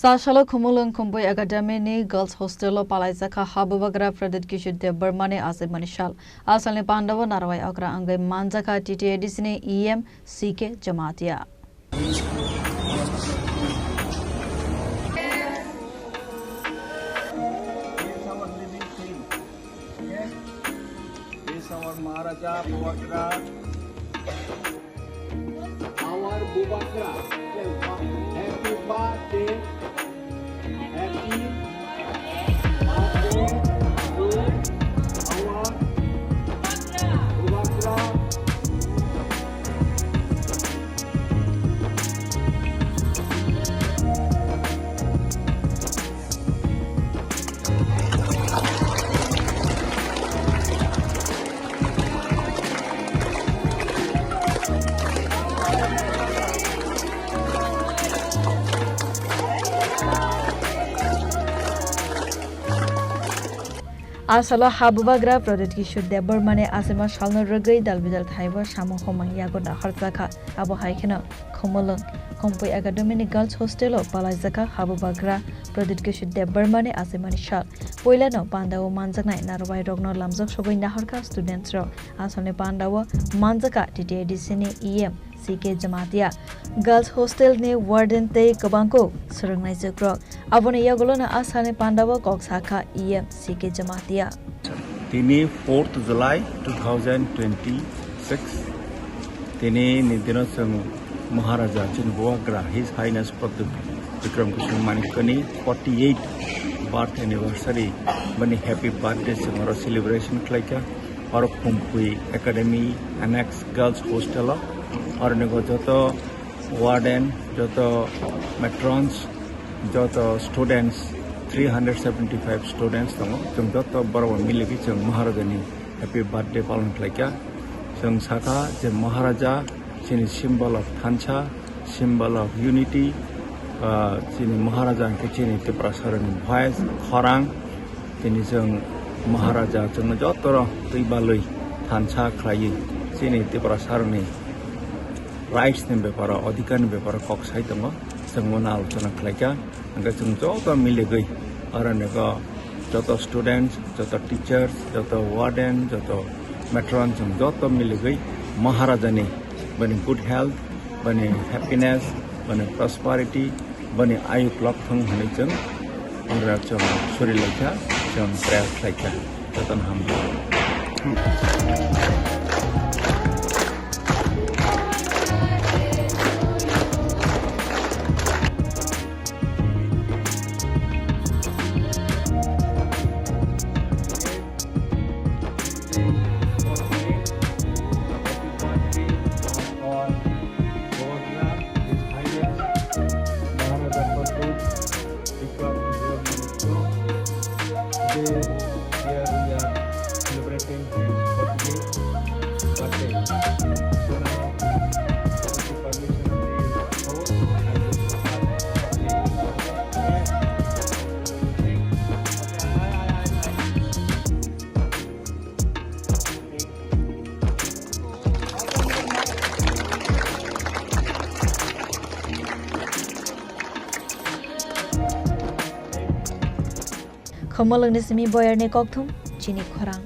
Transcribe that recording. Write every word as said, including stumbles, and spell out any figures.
Tasalo Khumulwng Khumpui Academy ni Girls Hostel o palaijakha habubagra Pradyut Kishore Debbarma ni achaimani sal. Asalni pandao narwai okra wngwi manjakha T T A D C ni E M C K Jamatia. This is our living thing. Okay? This is our Maharaja Bubagra. Our Bubagra. Happy birthday. Happy birthday to our Bubagra. Asalo habubagra Pradyut Kishore Debbarma ni achaima salno rwgwi dalbidal thaibo samung humang yago naharjakha. Abo hai kheno Khumulwng Khumpui Academy ni Girls Hostel o palaijakha habubagra Pradyut Kishore Debbarma ni achaimani sal. Puilano pandao manjaknai narwai rokno lamjak sogwi naharkha students rok. Asalni pandao manjakha T T A D C ni E M C K Jamatia, Girls Hostel ni Warden tei kwbangkuk swrwngnaijwk rok. Aboni yagulono asalni pandao kok sakha E M C K Jamatia. Tini fourth July two thousand twenty-six. Tini ni dino chwng Maharaja chini Bubagra His Highness Pradyut Bikram Kishore Manikyani forty-eight birth anniversary bani happy birthday chwng oro celebration khlaikha. Oro Khumpui Academy Annex Girls Hostel o. Oro ni joto warden, joto matrons, joto students, three hundred seventy-five students tongo. Chwng joto borok bai miligwi chwng Maharaja ni happy birthday palon khlaikha. Chwng sakha je Maharaja chini symbol of thansa, symbol of unity, ah, chini Maharaja hwnkhe chini Tiprasarokni voice, khorang. Tini chwng Maharaja chwngno jotorok twi balwi thansa khlaiwi chini Tiprasarokni rights ni beparo, adhikar ni beparo kok sai tongo. Chwng bono alochona khlaikha. Hwnkhe chwng joto miligwi oro ni joto students, joto teachers, joto warden, joto matron chwng joto miligwi Maharaja ni bani good health, bani happiness, bani prosperity, bani ayuk lok thung hwnwi chwng oro chwng suri laikha, chwng prayer khlaikha. Jotono hambai. Today, here we are celebrating his forty-eighth birthday. So now, with the permission of the host, I will start. Khumulwngni simi Boyarni kokthum, chini khorang.